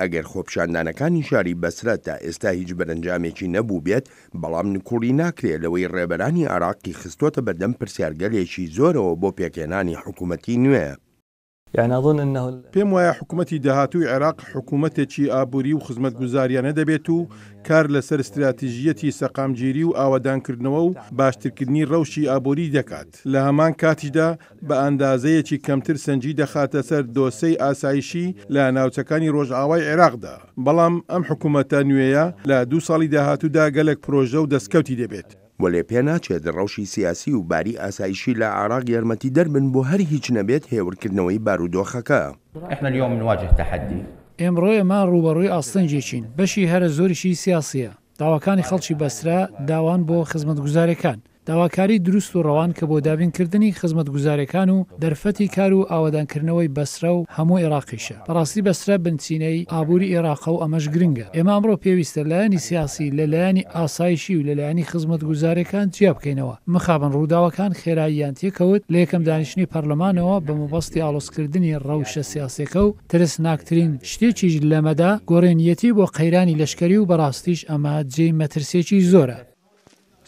ئەگەر خۆپیشاندانەکانی شاری بەسرە تا ئێستا هیچ بەرەنجامێکی نەبووبێت، بەڵام نکوڵی ناکرێ لەوەی ڕێبەرانی عێراقی خستۆتە بەردەم پرسیارگەلێکی زۆرەوە بۆ پێکهێنانی حکومەتی نوێ. پێم وایە حکومەتی داهاتووی عێراق حکومەتێکی ئابووری و خزمەتگوزاریانە دەبێت و کار لەسەر ستراتیژییەتی سەقامگیری و ئاوەدانکردنەوە و باشترکردنی ڕەوشی ئابووری دەکات، لە هەمان کاتیشدا بە ئەندازەیەکی کەمتر سەنگی دەخاتە سەر دۆسێی ئاسایشی لە ناوچەکانی ڕۆژئاوای عێراقدا، بەڵام ئەم حکومەتە نوێیە لە دوو ساڵی داهاتوودا گەلەک پرۆژە و دەستکەوتی دەبێت. وەلێ پێناچێت ڕەوشی سیاسی و باری ئاسایشی لە عێراق یارمەتیدەر بن بۆ هەر هیچ نەبێت هێورکردنەوەی بارودۆخەکە. احنا اليوم نواجه تحدی. ئێمڕۆ ئێمە ڕووبەڕووی ئاستەنگێکین، بەشی هەرە زۆریشی سیاسییە. داواکانی خەڵکی بەسرە داوان بۆ خزمەتگوزارێکان، داواکاری دروست و ڕەوان کە بۆ دابینکردنی خزمەتگوزارێکان و دەرفەتی کار و ئاوەدانکردنەوەی بەسرە و هەموو ئێراقیشە. بەڕاستی بەسرە بنچینەی ئابووری ئێراقە و ئەمەش گرنگە. ئێمە ئەمڕۆ پێویستە لایەنی سیاسی لە لایەنی ئاسایشی و لە لایەنی خزمەتگوزارێکان جیا بکەینەوە. مخابن ڕووداوەکان خێراییان تێکەوت لە یەکەم دانیشتنی پەرلەمانەوە بە مەبەستی ئاڵۆزکردنی ڕەوشە سیاسیەکە و ترسناکترین شتێکیش لەمەدا گۆڕێنیەتی بۆ قەیرانی لەشکەری و بەڕاستیش ئەمە جێی مەترسیەکی زۆرە.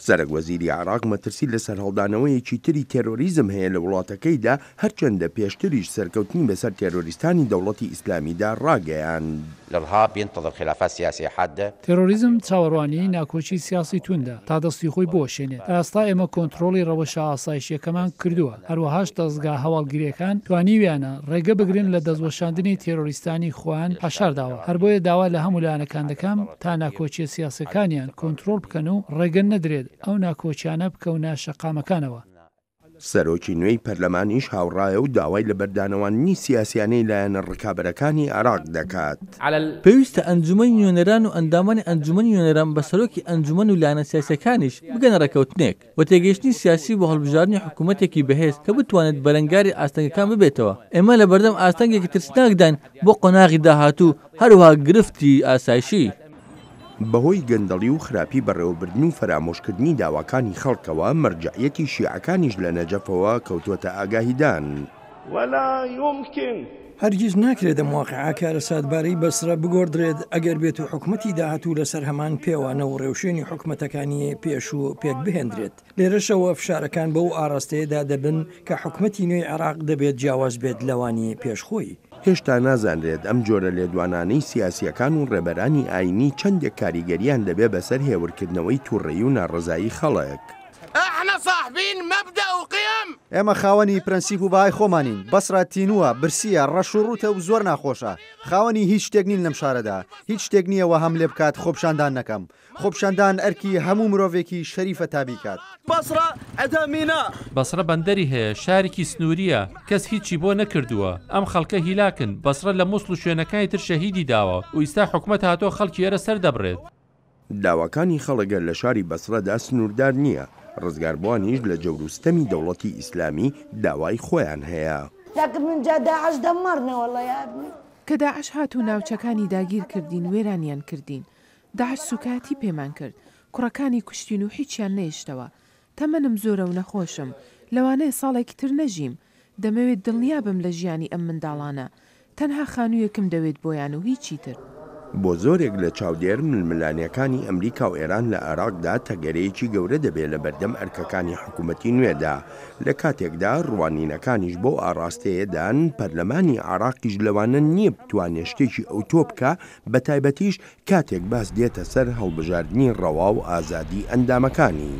سەرەک وەزیری عێراق مەترسی لە سەرهەڵدانەوەیەکی تری تێرۆریزم هەیە لە وڵاتەکەیدا، هەرچەندە پێشتریش سەرکەوتنی بەسەر تێرۆریستانی دەوڵەتی ئیسلامیدا ڕاگەیاند. الارهاب ينتظر خلافات سياسية حادة. تێرۆریزم چاوەڕوانی ناکۆکی سیاسی توندە تا دەستی خۆی بوەشێنێت. تا ئێستا ئێمە کۆنترۆڵی ڕەوشە ئاسایشییەکەمان کردووە، هەروەهاش دەزگا هەواڵگرییەکان توانیویانە ڕێگە بگرن لە دەستوەشاندنی تێرۆریستانی خۆیان حەشارداوە. هەر بۆیە داوا لە هەموو لایەنەکان دەکەم تا ناکۆکییە سیاسییەکانیان کۆنترۆڵ بکەن و ڕێگە نەدرێت ئەو ناکۆکیانە بکەونە شەقامەکانەوە. سەرۆکی نوێی پەرلەمانیش هاوڕایە و داوای لە بەردانەواندنی سیاسیانەی لایەنە ڕکابەرەکانی عێراق دەکات. پێویستە ئەنجومەنی نوێنەران و ئەندامانی ئەنجومەنی نوێنەران بە سەرۆکی ئەنجومەن و لایەنە سیاسیەکانیش بگەنە ڕێککەوتنێک و تێگەیشتنی سیاسی بۆ هەڵبژاردنی حکومەتێکی بەهێز کە بتوانێت بەرەنگاری ئاستەنگەکان ببێتەوە. ئێمە لەبەردەم ئاستەنگێکی ترسناکداین بۆ قۆناغی داهاتوو، هەروەها گرفتی ئاسایشی. بەهۆی گەندەڵی و خراپی بەڕێوەبردن و فەرامۆشکردنی داواکانی خەڵکەوە، مەرجەعیەتی شیعەکانیش لە نەجەفەوە کەوتووەتە ئاگاهیدان. ولا یمکن. هەرگیز ناکرێت ئەم واقیعە کارەساتبارەی بەسرە بگۆڕدرێت ئەگەر بێتو حکومەتی داهاتوو لەسەر هەمان پێوانە و ڕێوشوێنی حکومەتەکانی پێشوو پێکبهێندرێت. لێرەشەوە فشارەکان بەو ئاڕاستەیەدا دەبن کە حکومەتی نوێی عێراق دەبێت جیاواز بێت لەوانی پێش خۆی. هێشتا نازانرێت ئەم جۆرە لێدوانانەی سیاسییەکان و ڕێبەرانی ئایینی چەندێک کاریگەرییان دەبێ بەسەر هێورکردنەوەی توڕەیی و ناڕەزایی خەڵک. احنا صاحبین مبدأ وقیم. ئێمە خاوەنی پرەنسیپ و بەهای خۆمانین، بەسرە تینووە، برسییە، ڕەش و ڕووتە و زۆر ناخۆشە، خاوەنی هیچ شتێک نین لەم شارەدا، هیچ شتێک نییە وەهام لێ بکات خۆپیشاندان نەکەم، خۆپیشاندان ئەرکی هەموو مرۆڤێکی شەریفە تا بیکات. بەسرە عندها میناء. بەسرە بەندەری هەیە، شارێکی سنوورییە، کەس هیچی بۆ نەکردووە، ئەم خەڵکە هیلاکن، بەسرە لە موسڵ و شوێنەکانی تر شەهیدی داوە و ئیستا حکومەت هاتووە خەڵکی ئێرە سەردەبڕێت. داواکانی خەڵک هەر لە شاری بەسرەدا سنووردار نییە، ڕزگاربووانیش لە جەور و ستەمی دەوڵەتی ئیسلامی داوای خۆیان هەیە. لكن من جا داعش دمرنا والله يا ابني. کە داعش هات و ناوچەکانی داگیر کردین وێرانیان کردین. داعش سوکایەتی پێمان کرد، کوڕەکانی کوشتین و هیچیان نەیشتەوە. تەمەنم زۆرە و نەخۆشم، لەوانەیە ساڵێکی تر نەژیم. دەمەوێت دڵنیا بم لە ژیانی ئەم منداڵانە. تەنها خانوویەکم دەوێت بۆیان و هیچی تر. بۆ زۆرێک لە چاودێر، ململانێکانی ئەمریکا و ئێران لە عێراقدا تەگەرەیەکی گەورە دەبێ لە بەردەم ئەرکەکانی حکوومەتی نوێدا، لە کاتێکدا ڕوانینەکانیش بەو ئاڕاستەیەدان، پەرلەمانی عێراقیش لەوانە نییە بتوانێ شتێکی ئەوتۆ بکا، بەتایبەتیش کاتێک باس دێتە سەر هەڵبژاردنی ڕەوا و ئازادی ئەندامەکانی.